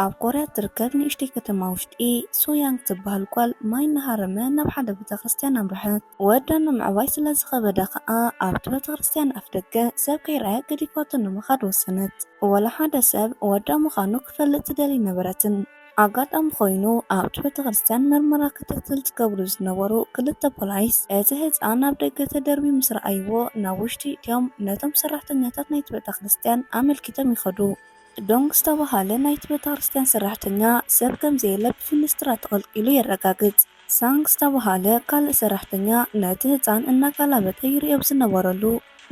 ኣብ ኮርያ ትርከብ ንእሽተይ ከተማ ውሽጢ ሶያንግ ትበሃል ጓል ማይ እናሃረመ ናብ ሓደ ቤተ ክርስቲያን ኣምርሐት። ወዳ ንምዕባይ ስለ ዝኸበዳ ከኣ ኣብቲ ቤተ ክርስቲያን ኣፍ ደገ ሰብ ከይረኣየ ገዲፋቶ ንምኻድ ወሰነት። ወላ ሓደ ሰብ ወዳ ምዃኑ ክፈልጥ ትደሊ ነበረትን። ኣጋጣሚ ኮይኑ ኣብቲ ቤተ ክርስቲያን መርመራ ክትትል ዝገብሩ ዝነበሩ ክልተ ፖላይስ እቲ ህፃን ኣብ ደገ ተደርቢ ምስ ረኣይዎ ናብ ውሽጢ እትዮም ነቶም ሰራሕተኛታት ናይቲ ቤተ ክርስቲያን ኣመልኪቶም ይኸዱ። ዶንግ ዝተባሃለ ናይቲ ቤተ ክርስቲያን ሰራሕተኛ ሰብ ከም ዘየለ ብፊንስትራ ተቐልቂሉ የረጋግጽ። ሳንግ ዝተባሃለ ካልእ ሰራሕተኛ ነቲ ህፃን እናጋላበጠ ይርእዮ ብዝነበረሉ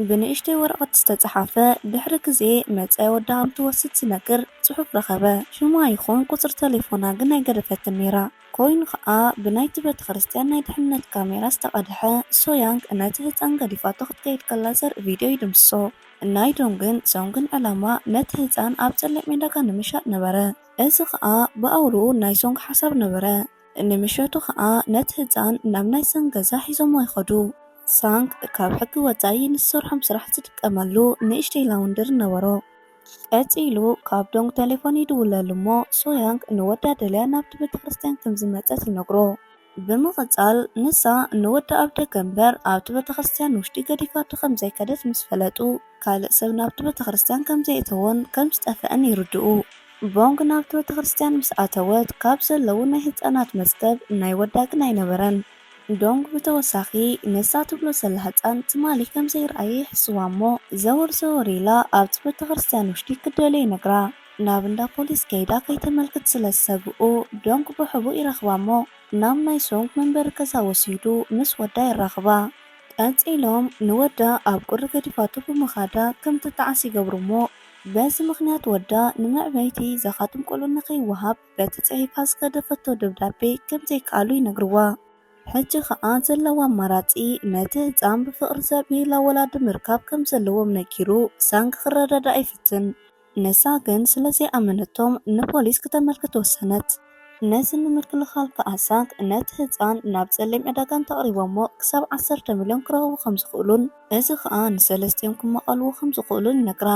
ብንእሽተይ ወረቐት ዝተጻሓፈ ድሕሪ ግዜ መጻኢ ወዳ ከም ትወስድ ዝነግር ጽሑፍ ረኸበ። ሽማ ይኹን ቁጽሪ ተሌፎና ግን ኣይገደፈትን ነይራ። ኮይኑ ኸኣ ብናይቲ ቤተ ክርስቲያን ናይ ድሕነት ካሜራ ዝተቐድሐ ሶያንግ ነቲ ህጻን ገዲፋቶ ክትከይድ ከላ ዘርኢ ቪድዮ ይድምስሶ። ናይ ዶንግን ሶንግን ዕላማ ነቲ ህጻን ኣብ ጸሊም ዕዳጋ ንምሻጥ ነበረ። እዚ ኸኣ ብኣውርኡ ናይ ሶንግ ሓሳብ ነበረ። ንምሸቱ ኸኣ ነቲ ህጻን ናብ ናይ ሳንግ ገዛ ሒዞሞ ይኸዱ። ሳንግ ካብ ሕጊ ወጻኢ ንዝሰርሖም ስራሕ ዝጥቀመሉ ንእሽተይ ላውንድሪ ነበሮ። ቀጺሉ ካብ ዶንግ ተሌፎን ይድውለሉ እሞ ሶያንግ ንወዳ ደልያ ናብቲ ቤተ ክርስቲያን ከም ዝመጸት ይነግሮ። ብምቕጻል ንሳ ንወዳ ኣብ ደገ እምበር ኣብቲ ቤተ ክርስቲያን ውሽጢ ገዲፋቶ ከም ዘይከደት ምስ ፈለጡ ካልእ ሰብ ናብቲ ቤተ ክርስቲያን ከም ዘየእተዎን ከም ዝጠፍአን ይርድኡ። ቦንግ ናብቲ ቤተ ክርስቲያን ምስ ኣተወት ካብ ዘለዉ ናይ ህጻናት መዝገብ ናይ ወዳ ግን ኣይነበረን። ዶንግ ብተወሳኺ ንሳ ትብሎ ዘላ ህጻን ትማሊ ከም ዘይረኣየ ይሕስዋ እሞ ዘወር ዘወር ኢላ ኣብቲ ቤተ ክርስቲያን ውሽጢ ክደልዮ ይነግራ። ናብ እንዳ ፖሊስ ከይዳ ከይተመልክት ስለ ዝሰግኡ ዶንግ ብሕቡእ ይረኽባ እሞ ናብ ናይ ሶንግ መንበሪ ገዛ ወሲዱ ምስ ወዳ የራኽባ። ቀጺሎም ንወዳ ኣብ ቁሪ ገዲፋቶ ብምኻዳ ከም ትጠዓስ ይገብሩ እሞ በዚ ምኽንያት ወዳ ንመዕበይቲ ዘኻትም ቆልዑ ንኸይወሃብ በቲ ጽሒፋ ዝገደፈቶ ደብዳቤ ከም ዘይከኣሉ ይነግርዋ። ሕጂ ኸኣ ዘለዋ ኣማራጺ ነቲ ህጻን ብፍቕሪ ዘዕብየላ ወላዲ ምርካብ ከም ዘለዎም ነጊሩ ሳንግ ክረዳዳኣ ይፍትን። ንሳ ግን ስለ ዘይኣመነቶም ንፖሊስ ክተመልክት ወሰነት። ነዚ ንምክልኻል ከኣ ሳንግ ነቲ ህጻን ናብ ጸሊም ዕዳጋ እንተቕሪቦሞ ክሳብ ዓሰርተ ሚልዮን ክረኽቡ ከም ዝኽእሉን እዚ ኸኣ ንሰለስቲኦም ክመቐልዎ ከም ዝኽእሉን ይነግራ።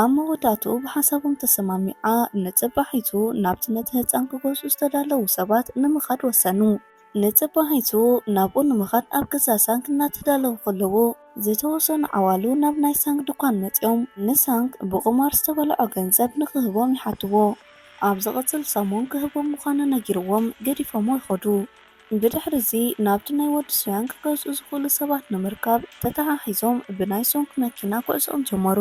ኣብ መወዳእትኡ ብሓሳቦም ተሰማሚዓ ንጽባሒቱ ናብቲ ነቲ ህጻን ክገዝኡ ዝተዳለዉ ሰባት ንምኻድ ወሰኑ። ንጽባሒቱ ናብኡ ንምኻድ ኣብ ገዛ ሳንግ እናተዳለዉ ከለዉ ዝተወሰኑ ዓዋሉ ናብ ናይ ሳንግ ድኳን መጺኦም ንሳንግ ብቁማር ዝተበልዖ ገንዘብ ንኽህቦም ይሓትዎ። ኣብ ዝቕጽል ሰሙን ክህቦም ምዃኑ ነጊርዎም ገዲፎሞ ይኸዱ። ብድሕሪ እዚ ናብቲ ናይ ወዲ ሶያንግ ክገዝኡ ዝኽእሉ ሰባት ንምርካብ ተተሓሒዞም ብናይ ሶንግ መኪና ጉዕዞኦም ጀመሩ።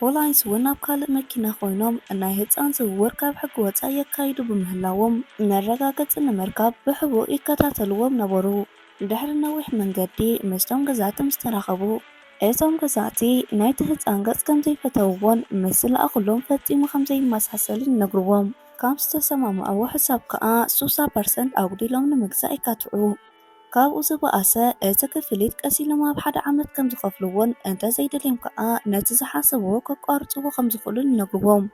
ፖላይስ እውን ኣብ ካልእ መኪና ኮይኖም ናይ ህጻን ዝውውር ካብ ሕጊ ወጻኢ የካይዱ ብምህላዎም መረጋገጺ ንምርካብ ብሕቡእ ይከታተልዎም ነበሩ። ድሕሪ ነዊሕ መንገዲ ምስቶም ገዛእቲ ምስ ተራኸቡ እቶም ገዛእቲ ናይቲ ህጻን ገጽ ከም ዘይፈተውዎን ምስ ዝለኣኹሎም ፈጺሙ ከም ዘይመሳሰልን ይነግርዎም። ካብ ዝተሰማምዕዎ ሕሳብ ከኣ ሱሳ ፐርሰንት ኣጉዲሎም ንምግዛእ ይካትዑ። ካብኡ ዝበኣሰ እቲ ክፍሊት ቀስ ኢሎም ኣብ ሓደ ዓመት ከም ዝኸፍልዎን እንተ ዘይደልዮም ከኣ ነቲ ዝሓሰብዎ ከቋርጽዎ ከም ዝኽእሉን ይነግርዎም።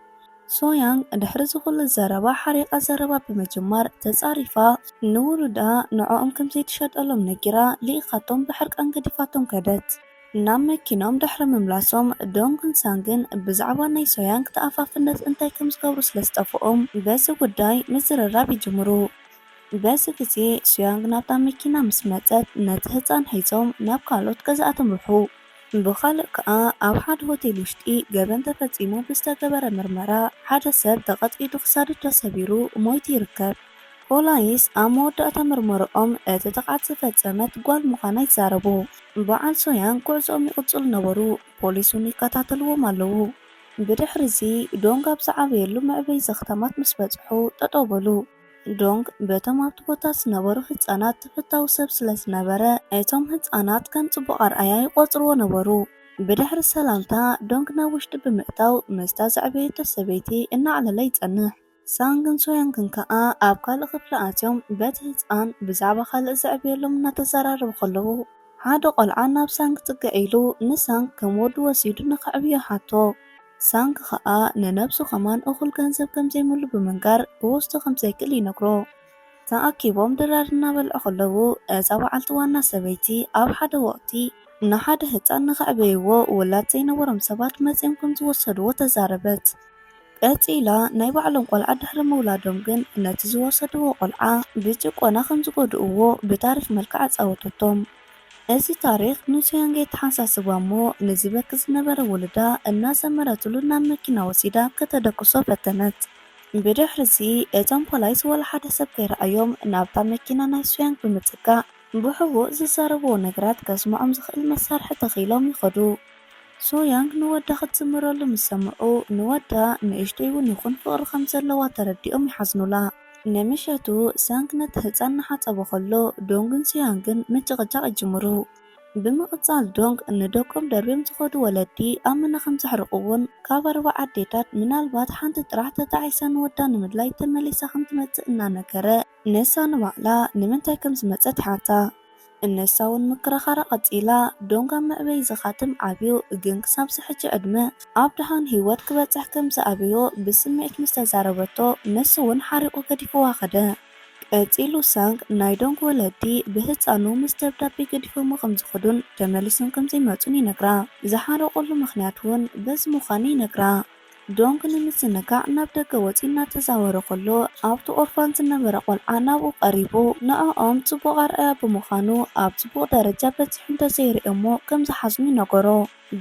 ሶያንግ ድሕሪ እዚ ኩሉ ዘረባ ሓሪቓ ዘረባ ብምጅማር ተጻሪፋ ንውሉዳ ንዕኦም ከም ዘይትሸጠሎም ነጊራ ልኢኻቶም ብሕርቃን ገዲፋቶም ከደት። ናብ መኪኖም ድሕሪ ምምላሶም ዶንግን ሳንግን ብዛዕባ ናይ ሶያንግ ተኣፋፍነት እንታይ ከም ዝገብሩ ስለ ዝጠፍኦም በዚ ጉዳይ ምዝርራብ ይጅምሩ። በዚ ግዜ ሶያንግ ናብታ መኪና ምስ መጸት ነቲ ህጻን ሒዞም ናብ ካልኦት ገዛእቲ ኣምርሑ። ብኻልእ ከኣ ኣብ ሓደ ሆቴል ውሽጢ ገበን ተፈጺሙ ብዝተገበረ ምርመራ ሓደ ሰብ ተቐጥቂጡ ክሳዱ ተሰቢሩ ሞይቱ ይርከብ። ፖላይስ ኣብ መወዳእታ ምርመርኦም እቲ ጥቕዓት ዝፈጸመት ጓል ምዃና ይዛረቡ። በዓል ሶያንግ ጉዕዞኦም ይቕጽሉ ነበሩ። ፖሊስ እውን ይከታተልዎም ኣለዉ። ብድሕሪ እዚ ዶንግ ኣብ ዝዓበየሉ መዕበዪ ዘኽታማት ምስ በጽሑ ጠጠው በሉ። ዶንግ በቶም ኣብቲ ቦታ ዝነበሩ ህጻናት ተፈታዊ ሰብ ስለ ዝነበረ እቶም ህጻናት ከም ጽቡቕ ኣርኣያ ይቖጽርዎ ነበሩ። ብድሕሪ ሰላምታ ዶንግ ናብ ውሽጢ ብምእታው ምስታ ዘዕበየቶ ሰበይቲ እናዕለለ ይጸንሕ። ሳንግን ሶያንግን ከኣ ኣብ ካልእ ክፍሊ ኣትዮም በቲ ህጻን ብዛዕባ ካልእ ዘዕብየሎም እናተዘራረቡ ከለዉ ሓደ ቆልዓ ናብ ሳንግ ጽግዕ ኢሉ ንሳንግ ከም ወዱ ወሲዱ ንኸዕብዮ ይሓቶ። ሳንግ ኸኣ ንነብሱ ኸማን እኹል ገንዘብ ከም ዘይብሉ ብምንጋር ክወስዶ ከም ዘይክእል ይነግሮ። ተኣኪቦም ድራር እናበልዑ ኸለዉ እዛ በዓልቲ ዋና ሰበይቲ ኣብ ሓደ ወቕቲ ንሓደ ህጻን ንኸዕበይዎ ውላድ ዘይነበሮም ሰባት መጺኦም ከም ዝወሰድዎ ተዛረበት። ቀጺላ፣ ናይ ባዕሎም ቆልዓ ድሕሪ ምውላዶም ግን ነቲ ዝወሰድዎ ቆልዓ ብጭቆና ከም ዝጎድእዎ ብታሪኽ መልክዕ ኣጻወተቶም። እዚ ታሪኽ ንሱያንግ የተሓሳስባ እሞ፣ ንዝበኪ ዝነበረ ውሉዳ እናዘመረትሉ ናብ መኪና ወሲዳ ከተደቅሶ ፈተነት። ብድሕሪዚ እቶም ፖላይስ ወላ ሓደ ሰብ ከይረኣዮም ናብታ መኪና ናይ ሱያንግ ብምጽጋዕ፣ ብሕቡእ ዝዛረብዎ ነገራት ከስምዖም ዝኽእል መሳርሒ ተኺሎም ይኸዱ። ሱያንግ ንወዳ ክትዝምረሉ ምስ ሰምዑ፣ ንወዳ ንእሽተይ እውን ይኹን ፍቕሪ ከም ዘለዋ ተረዲኦም ይሓዝኑላ። ንምሸቱ ሳንግ ነቲ ህጻን እናሓጸቦ ከሎ፣ ዶንግን ሱያንግን ምጭቕጫቕ ይጅምሩ። ብምቕጻል ዶንግ ንደቆም ደርብዮም ዝኸዱ ወለዲ ኣመና ከም ዘሕርቕዎን ካብ ኣርባዓ ኣዴታት ምናልባት ሓንቲ ጥራሕ ተጣዒሳ ንወዳ ንምድላይ ተመሊሳ ከም ትመጽእ እናነገረ፣ ንሳ ንባዕላ ንምንታይ ከም ዝመጸት ይሓታ። ንሳ እውን ምክርኻራ ቀጺላ፣ ዶንግ ኣብ መዕበዪ ዝኻትም ዓብዩ፣ ግን ክሳብ ዝሕጂ ዕድመ ኣብ ደሓን ህይወት ክበጽሕ ከም ዝኣበዮ ብስምዒት ምስ ተዛረበቶ፣ ንሱ እውን ሓሪቑ ገዲፍዋ ከደ። ቀጺሉ ሳንግ ናይ ዶንግ ወለዲ ብህጻኑ ምስ ደብዳቤ ገዲፎሞ ከም ዝኸዱን ተመሊሶም ከም ዘይመጹን ይነግራ። ዝሓረቑሉ ምኽንያት እውን በዚ ምዃኑ ይነግራ። ዶንግ ንምዝንጋዕ ናብ ደገ ወጺኡ እናተዛወረ ከሎ፣ ኣብቲ ኦርፋን ዝነበረ ቆልዓ ናብኡ ቀሪቡ፣ ንዕኦም ጽቡቕ ኣርኣያ ብምዃኑ ኣብ ጽቡቕ ደረጃ በጺሑ እንተዘይርእዮሞ ከም ዝሓዝኑ ይነገሮ።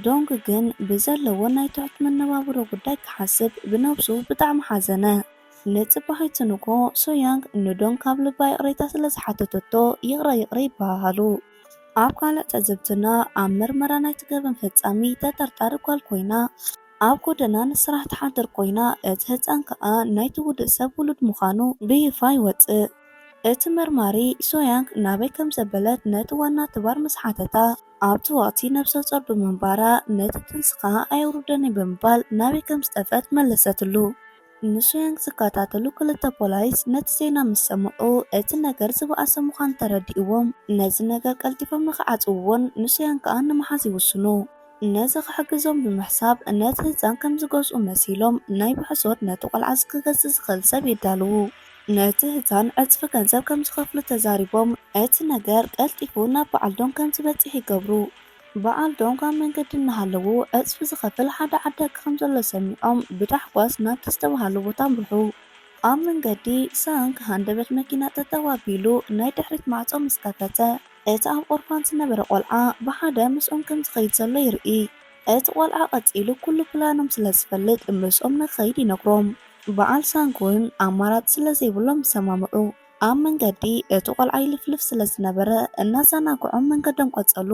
ዶንግ ግን ብዘለዎ ናይ ትሑት መነባብሮ ጉዳይ ክሓስብ ብነብሱ ብጣዕሚ ሓዘነ። ንጽባሒቱ ንግሆ ሱያንግ ንዶንግ ካብ ልባ ይቕሬታ ስለ ዝሓተተቶ ይቕረ ይቕረ ይበሃሃሉ። ኣብ ካልእ ትዕዝብትና ኣብ መርመራ ናይቲ ገበን ፈጻሚ ተጠርጣሪ ጓል ኮይና ኣብ ጎደና ንስራሕ ትሓድር ኮይና እቲ ህጻን ከኣ ናይቲ ውዱእ ሰብ ውሉድ ምዃኑ ብይፋ ይወጽእ። እቲ መርማሪ ሶያንግ ናበይ ከም ዘበለት ነቲ ዋና ትባር ምስ ሓተታ፣ ኣብቲ ወቕቲ ነብሰ ጾር ብምንባራ ነቲ ጥንስኻ ኣየውርደኒ ብምባል ናበይ ከም ዝጠፍአት መለሰትሉ። ንሶያንግ ዝከታተሉ ክልተ ፖላይስ ነቲ ዜና ምስ ሰምዑ እቲ ነገር ዝበኣሰ ምዃኑ ተረዲእዎም ነዚ ነገር ቀልጢፎም ንኽዓጽውዎን ንሶያንግ ከኣ ንምሓዝ ይውስኑ። ነዚ ክሕግዞም ብምሕሳብ ነቲ ህጻን ከም ዝገዝኡ መሲሎም ናይ ብሕሶት ነቲ ቆልዓ ክገዝእ ዝኽእል ሰብ የዳልዉ። ነቲ ህጻን ዕጽፊ ገንዘብ ከም ዝኸፍሉ ተዛሪቦም እቲ ነገር ቀልጢፉ ናብ በዓል ዶንግ ከም ዝበጽሕ ይገብሩ። በዓል ዶንግ ኣብ መንገዲ እናሃለዉ ዕጽፊ ዝኸፍል ሓደ ዓዳጊ ከም ዘሎ ሰሚዖም ብታሕጓስ ናብቲ ዝተባህሉ ቦታ ኣምርሑ። ኣብ መንገዲ ሳንግ ሃንደበት መኪና ጠጠው ኣቢሉ ናይ ድሕሪት ማዕጾ ምስ ከፈተ እቲ ኣብ ኦርፋን ዝነበረ ቆልዓ ብሓደ ምስኦም ከም ዝኸይድ ዘሎ ይርኢ። እቲ ቆልዓ ቀጺሉ ኩሉ ፕላኖም ስለ ዝፈልጥ ምስኦም ንክኸይድ ይነግሮም። በዓል ሳንግ እውን ኣማራጺ ስለ ዘይብሎም ይሰማምዑ። ኣብ መንገዲ እቲ ቆልዓ ይልፍልፍ ስለ ዝነበረ እናዘናግዖም መንገዶም ቀጸሉ።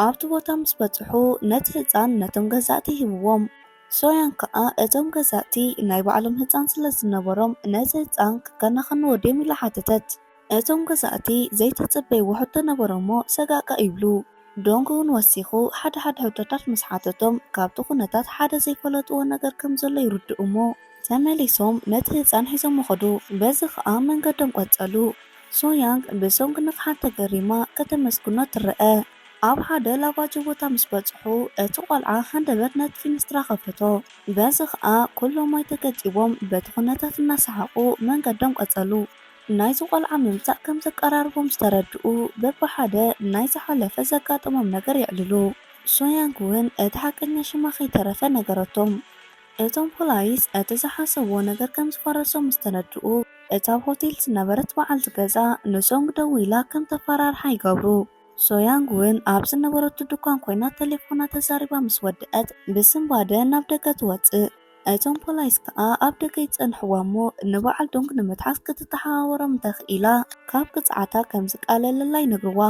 ኣብቲ ቦታ ምስ በጽሑ ነቲ ህጻን ነቶም ገዛእቲ ሂብዎም። ሶያንግ ከኣ እቶም ገዛእቲ ናይ ባዕሎም ህጻን ስለ ዝነበሮም ነቲ ህጻን ክከናኸንዎ ድዮም ኢላ ሓተተት። እቶም ገዛእቲ ዘይተጸበይዎ ሕቶ ነበሮሞ ሰጋእ ይብሉ። ዶንግ እውን ወሲኹ ሓደ ሓደ ሕቶታት ምስ ሓተቶም ካብቲ ኩነታት ሓደ ዘይፈለጥዎ ነገር ከም ዘሎ ይርድኡ እሞ ተመሊሶም ነቲ ህጻን ሒዞሞ ከዱ። በዚ ከኣ መንገዶም ቀጸሉ። ሶያንግ ብሶንግ ንቕሓት ተገሪማ ከተመስግኖ ትረአ። ኣብ ሓደ ላቫጆ ቦታ ምስ በጽሑ እቲ ቆልዓ ሃንደበት ነቲ ፊንስትራ ከፈቶ። በዚ ከኣ ኩሎም ማይ ተገጢቦም በቲ ኩነታት እናሰሓቑ መንገዶም ቀጸሉ። ናይዚ ቆልዓ ምምጻእ ከም ዘቀራርቦም ዝተረድኡ በብሓደ ናይ ዝሓለፈ ዘጋጠሞም ነገር የዕልሉ። ሶያንግ እውን እቲ ሓቀኛ ሽማ ከይተረፈ ነገረቶም። እቶም ፖላይስ እቲ ዝሓሰብዎ ነገር ከም ዝፈረሶም ምስ ተረድኡ እታ ኣብ ሆቴል ዝነበረት በዓልቲ ገዛ ንሶንግ ደዊላ ከም ተፈራርሓ ይገብሩ። ሶያንግ እውን ኣብ ዝነበረቱ ድኳን ኮይና ተሌፎና ተዛሪባ ምስ ወድአት ብስንባደ ናብ ደገ ትወጽእ። እቶም ፖላይስ ከኣ ኣብ ደገ ይጸንሕዋ እሞ ንበዓል ዶንግ ንምትሓዝ ክትተሓባበሮም እንተኽኢላ ካብ ቅጽዓታ ከም ዝቃለለላ ይነግርዋ።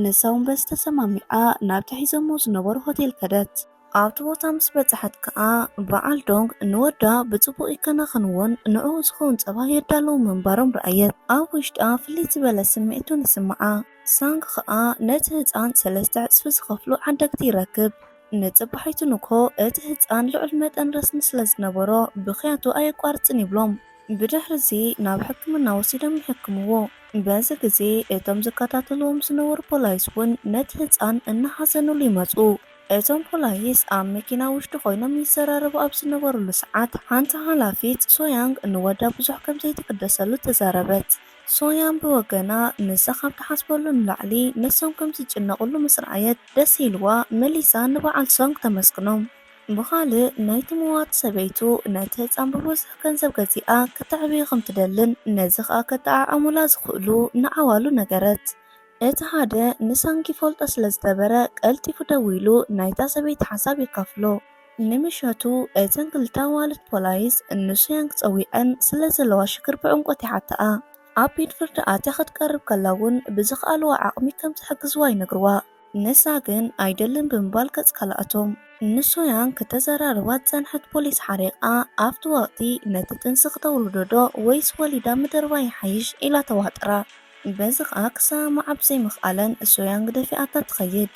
ንሳ እውን በዚ ተሰማሚዓ ናብቲ ሒዞሞ ዝነበሩ ሆቴል ከደት። ኣብቲ ቦታ ምስ በጽሐት ከኣ በዓል ዶንግ ንወዳ ብጽቡቕ ይከናኸንዎን ንዕኡ ዝኸውን ጸባ የዳልዉ ምንባሮም ረኣየት። ኣብ ውሽጣ ፍልይ ዝበለ ስምዒት እውን ይስምዓ። ሳንግ ከኣ ነቲ ህጻን ሰለስተ ዕጽፊ ዝኸፍሉ ዓደግቲ ይረክብ። ንጽባሒቱ ንግሆ እቲ ህጻን ልዑል መጠን ረስኒ ስለ ዝነበሮ ብኽያቱ ኣየቋርጽን ይብሎም። ብድሕሪዚ ናብ ሕክምና ወሲዶም ይሕክምዎ። በዚ ግዜ እቶም ዝከታተልዎም ዝነበሩ ፖላይስ እውን ነቲ ህጻን እናሓዘኑሉ ይመጹ። እቶም ፖላይስ ኣብ መኪና ውሽጢ ኮይኖም ይዘራረቡ ኣብ ዝነበሩሉ ሰዓት ሓንቲ ሓላፊት ሶያንግ ንወዳ ብዙሕ ከም ዘይትግደሰሉ ተዛረበት። ሶያንግ ብወገና ንሳ ካብ ትሓስበሉ ንላዕሊ ንሶም ከም ዝጭነቕሉ ምስ ረኣየት ደስ ኢልዋ መሊሳ ንበዓል ሶንግ ተመስግኖም። ብኻልእ፣ ናይቲ መዋቲ ሰበይቱ ነቲ ህጻን ብብዙሕ ገንዘብ ገዚኣ ክተዕብዮ ከም ትደልን ነዚ ኸኣ ከጠዓዕሙላ ዝኽእሉ ንዓዋሉ ነገረት። እቲ ሓደ ንሳንግ ይፈልጦ ስለ ዝነበረ ቀልጢፉ ደዊሉ ናይታ ሰበይቲ ሓሳብ የካፍሎ። ንምሸቱ እተን ክልተ ኣዋልድ ፖላይስ ንሶያንግ ጸዊዐን ስለ ዘለዋ ሽግር ብዕምቆት ይሓትኣ። ኣብ ቤት ፍርዲ ኣትያ ክትቀርብ ከላ እውን ብዝኸኣልዋ ዓቕሚ ከም ዝሕግዝዋ ይነግርዋ። ንሳ ግን ኣይደልን ብምባል ገጽ ካልኣቶም። ንሶያንግ ከተዘራርባ ዝጸንሐት ፖሊስ ሓሪቓ ኣብቲ ወቕቲ ነቲ ጥንሲ ክተውልዶ ዶ ወይስ ወሊዳ ምድርባይ ይሓይሽ ኢላ ተዋጥራ። በዚ ኸኣ ክሰማማዓ ብዘይምኽኣለን ሶያንግ ደፊኣታ ትኸይድ።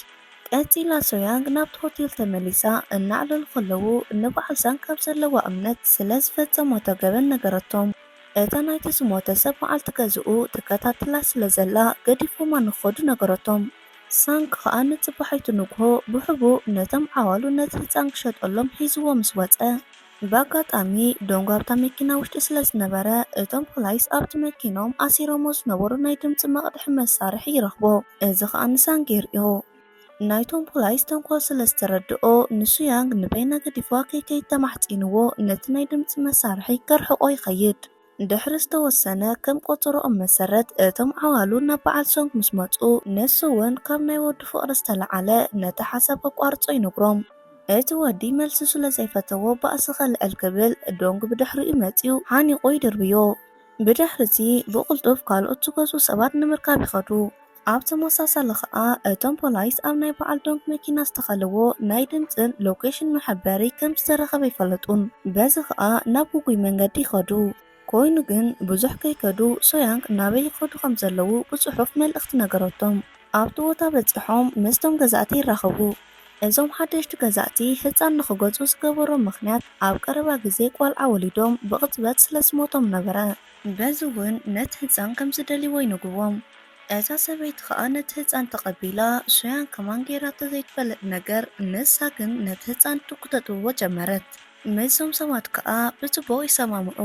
ቀጺላ ሶያንግ ናብቲ ሆቴል ተመሊሳ እናዕለሉ ከለዉ ንበዓል ሳንግ ካብ ዘለዋ እምነት ስለ ዝፈጸመቶ ገበን ነገረቶም። እታ ናይቲ ዝሞተ ሰብ በዓልቲ ገዝኡ ትከታተላ ስለ ዘላ ገዲፎማ ንኽኸዱ ነገረቶም። ሳንግ ኸኣ ንጽባሒቱ ንግሆ ብሕቡእ ነቶም ዓዋሉ ነቲ ህጻን ክሸጠሎም ሒዝዎ ምስ ወጸ፣ ብኣጋጣሚ ዶንግ ኣብታ መኪና ውሽጢ ስለ ዝነበረ እቶም ፖላይስ ኣብቲ መኪኖም ኣሲሮሞ ዝነበሩ ናይ ድምጺ መቕድሒ መሳርሒ ይረኽቦ። እዚ ኸኣ ንሳንግ የርእዮ። ናይቶም ፖላይስ ተንኮል ስለ ዝተረድኦ ንሶያንግ ንበይና ገዲፍዋ ከይከይድ ተማሕጺንዎ ነቲ ናይ ድምጺ መሳርሒ ከርሕቆ ይኸይድ። ድሕሪ ዝተወሰነ ከም ቆጸሮኦም መሰረት እቶም ዓዋሉ ናብ በዓል ሶንግ ምስ መጹ ንሱ እውን ካብ ናይ ወዱ ፍቕሪ ዝተለዓለ ነቲ ሓሳብ ከቋርጾ ይነግሮም። እቲ ወዲ መልሲ ስለ ዘይፈተዎ ባእሲ ከልዕል ክብል ዶንግ ብድሕሪኡ መጺኡ ሓኒቑ ይድርብዮ። ብድሕሪ'ቲ ብቕልጡፍ ካልኦት ዝገዝኡ ሰባት ንምርካብ ይኸዱ። ኣብ ተመሳሳሊ ኸኣ እቶም ፖላይስ ኣብ ናይ በዓል ዶንግ መኪና ዝተኸልዎ ናይ ድምጽን ሎኬሽን መሐበሪ ከም ዝተረኸበ ይፈለጡን በዚ ኸኣ ናብ ውጉይ መንገዲ ይኸዱ። ኮይኑ ግን ብዙሕ ከይከዱ ሶያንግ ናበይ ይኸዱ ከም ዘለዉ ብጽሑፍ መልእኽቲ ነገረቶም። ኣብቲ ቦታ በጺሖም ምስቶም ገዛእቲ ይራኸቡ። እዞም ሓደሽቲ ገዛእቲ ህጻን ንኽገዝኡ ዝገበሮም ምኽንያት ኣብ ቀረባ ግዜ ቆልዓ ወሊዶም ብቕጽበት ስለ ዝሞቶም ነበረ። በዚ እውን ነቲ ህጻን ከም ዝደልይዎ ይነግርዎም። እታ ሰበይቲ ኸኣ ነቲ ህጻን ተቐቢላ ሶያንግ ከማን ገይራቶ ዘይትፈልጥ ነገር ንሳ ግን ነቲ ህጻን ክትጥብዎ ጀመረት። ምስዞም ሰባት ከኣ ብጽቡቕ ይሰማምዑ።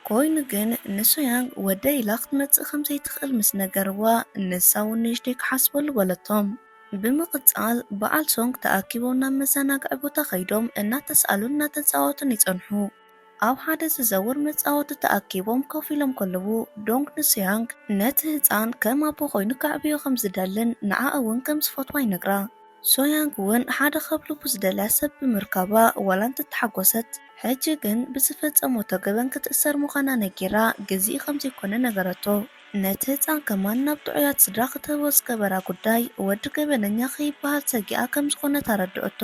ኮይኑ ግን ንሶያንግ ወደይ ኢላ ክትመጽእ ከም ዘይትኽእል ምስ ነገርዋ ንሳ እውን ንእሽተይ ክሓስበሉ በለቶም። ብምቕጻል በዓል ሶንግ ተኣኪቦም ናብ መዘናግዒ ቦታ ከይዶም እናተሳእሉን እናተጻወቱን ይጸንሑ። ኣብ ሓደ ዝዘውር መጻወቲ ተኣኪቦም ኮፍ ኢሎም ከለዉ ዶንግ ንሶያንግ ነቲ ህጻን ከም ኣቦ ኮይኑ ከዕብዮ ከም ዝደልን ንዓኣ እውን ከም ዝፈትዋ ይነግራ። ሶያንግ እውን ሓደ ካብ ልቡ ዝደልያ ሰብ ብምርካባ ዋላ እንተተሓጎሰት፣ ሕጂ ግን ብዝፈጸመቶ ገበን ክትእሰር ምዃና ነጊራ ግዜኡ ከም ዘይኮነ ነገረቶ። ነቲ ህጻን ከማን ናብ ጥዑያት ስድራ ክትህቦ ዝገበራ ጉዳይ ወዲ ገበነኛ ከይበሃል ሰጊኣ ከም ዝኾነት ኣረድኦቶ።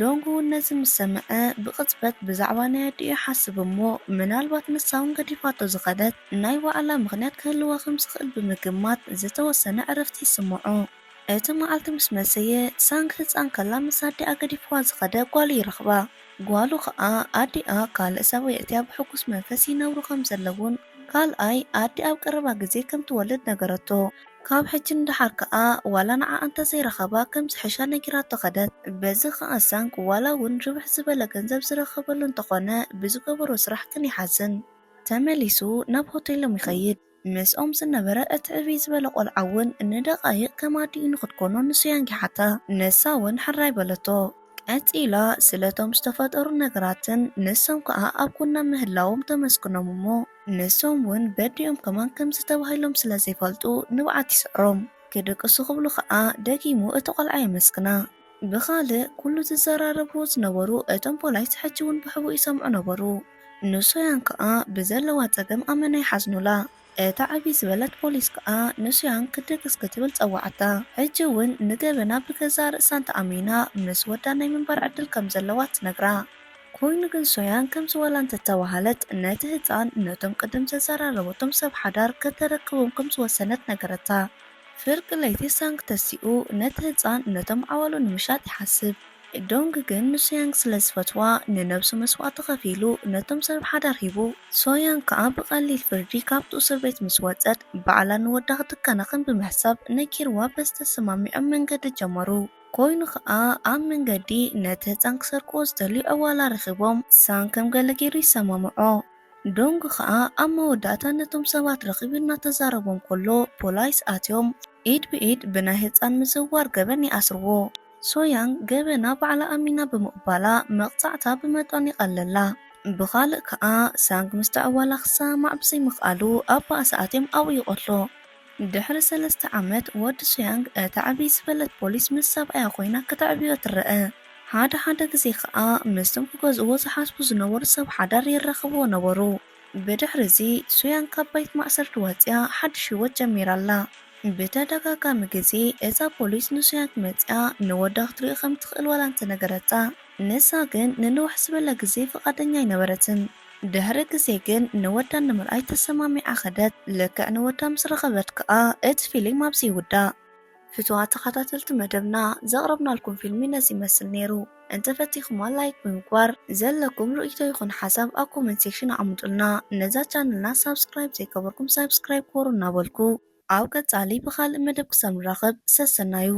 ዶንግ እውን ነዚ ምስ ሰምዐ ብቕጽበት ብዛዕባ ናይ ኣዲኡ ይሓስብ እሞ ምናልባት ንሳ እውን ገዲፋቶ ዝኸደት ናይ ባዕላ ምኽንያት ክህልዋ ከም ዝኽእል ብምግማት ዝተወሰነ ዕረፍቲ ይስምዖ። እቲ መዓልቲ ምስ መሰየ ሳንግ ህጻን ከላ ምስ ኣዲኣ ገዲፍዋ ዝኸደ ጓሉ ይረኽባ። ጓሉ ኸኣ ኣዲኣ ካልእ ሰብ የእትያ ብሕጉስ መንፈስ ይነብሩ ከም ዘለውን ካልኣይ ኣዲኣ ኣብ ቀረባ ግዜ ከም ትወልድ ነገረቶ። ካብ ሕጂ ንደሓር ከኣ ዋላ ንዓኣ እንተዘይረኸባ ከም ዝሕሻ ነጊራቶ ኸደት። በዚ ኸኣ ሳንግ ዋላ እውን ርብሕ ዝበለ ገንዘብ ዝረኸበሉ እንተኾነ ብዝገበሮ ስራሕ ግን ይሓዝን። ተመሊሱ ናብ ሆቴሎም ይኸይድ። ምስኦም ዝነበረ እቲ ዕብይ ዝበለ ቆልዓ እውን ንደቓይቕ ከም ኣዲኡ ንኽትኮኖ ንሶያንግ ይሓታ። ንሳ እውን ሕራይ በለቶ። ቀጺላ ስለቶም ዝተፈጠሩ ነገራትን ንሶም ከኣ ኣብ ጎና ምህላዎም ተመስግኖም እሞ ንሶም እውን በዲኦም ከማን ከምዚ ተባሂሎም ስለ ዘይፈልጡ ንብዓት ይስዕሮም። ክድቅሱ ክብሉ ከኣ ደጊሙ እቲ ቆልዓ የመስግና። ብኻልእ ኩሉ ዝዘራረብዎ ዝነበሩ እቶም ፖላይስ ሕጂ እውን ብሕቡእ ይሰምዑ ነበሩ። ንሶያንግ ከኣ ብዘለዋ ጸገም ኣመና ይሓዝኑላ። እታ ዕብይ ዝበለት ፖሊስ ከኣ ንሶያንግ ክድቅስ ክትብል ጸዋዓታ። ሕጂ እውን ንገበና ብገዛእ ርእሳ እንተኣሚና ምስ ወዳ ናይ ምንባር ዕድል ከም ዘለዋ ትነግራ። ኮይኑ ግን ሶያንግ ከምዚ ዋላ እንተተባሃለት ነቲ ህጻን ነቶም ቅድም ዘዘራረበቶም ሰብ ሓዳር ከተረክቦም ከም ዝወሰነት ነገረታ። ፍርቂ ለይቲ ሳንግ ተሲኡ ነቲ ህጻን ነቶም ዓዋሉ ንምሻጥ ይሓስብ። ዶንግ ግን ንሶያንግ ስለ ዝፈትዋ ንነብሱ መስዋእቲ ከፊሉ ነቶም ሰብ ሓዳር ሂቡ። ሶያንግ ከኣ ብቐሊል ፍርዲ ካብቲ እስር ቤት ምስ ወጸት ባዕላ ንወዳ ክትከናኸን ብምሕሳብ ነጊርዋ በዚ ተሰማሚዖም መንገዲ ጀመሩ። ኮይኑ ከኣ ኣብ መንገዲ ነቲ ህጻን ክሰርቅዎ ዝደልዩ ዕዋላ ረኺቦም ሳንግ ከም ገለ ገይሩ ይሰማምዖ። ዶንግ ኸኣ ኣብ መወዳእታ ነቶም ሰባት ረኺቡ እናተዛረቦም ከሎ ፖላይስ ኣትዮም ኢድ ብኢድ ብናይ ህጻን ምዝውዋር ገበን ይኣስርዎ። ሶያንግ ገበና ባዕላ ኣሚና ብምቕባላ መቕጻዕታ ብመጠኑ ይቐለላ። ብኻልእ ከኣ ሳንግ ምስ ተዕዋላ ክሰማማዕ ብዘይምኽኣሉ ኣብ ባእሲ ኣትዮም ኣብኡ ይቐትሎ። ድሕሪ ሰለስተ ዓመት ወዲ ሶያንግ እታ ዕብይ ዝበለት ፖሊስ ምስ ሰብኣያ ኮይና ክተዕብዮ ትረአ። ሓደ ሓደ ግዜ ከኣ ምስቶም ክገዝእዎ ዝሓስቡ ዝነበሩ ሰብ ሓዳር ይራኸብዎ ነበሩ። ብድሕሪ እዚ ሶያንግ ካብ ቤት ማእሰርቲ ወጺኣ ሓድሽ ህይወት ጀሚራ ኣላ። ብተደጋጋሚ ግዜ እዛ ፖሊስ ንሶያንግ መጺኣ ንወዳ ክትሪኦ ከም ትኽእል ዋላ እንተነገረታ፣ ንሳ ግን ንንውሕ ዝበለ ግዜ ፍቓደኛ ኣይነበረትን። ድሕሪ ግዜ ግን ንወዳ ንምርኣይ ተሰማሚዓ ከደት። ልክዕ ንወዳ ምስ ረኸበት ከኣ እቲ ፊልም ኣብዚ ይውዳእ። ፍቱዋት ተኸታተልቲ መደብና ዘቕረብናልኩም ፊልሚ ነዚ ይመስል ነይሩ። እንተፈቲኹማ ላይክ ብምግባር ዘለኩም ርእይቶ ይኹን ሓሳብ ኣብ ኮመንት ሴክሽን ኣቐምጡልና። ነዛ ቻነልና ሳብስክራይብ ዘይገበርኩም ሳብስክራይብ ግበሩ እናበልኩ ኣብ ቀጻሊ ብኻልእ መደብ ክሳብ ንራኸብ ሰሰናዩ።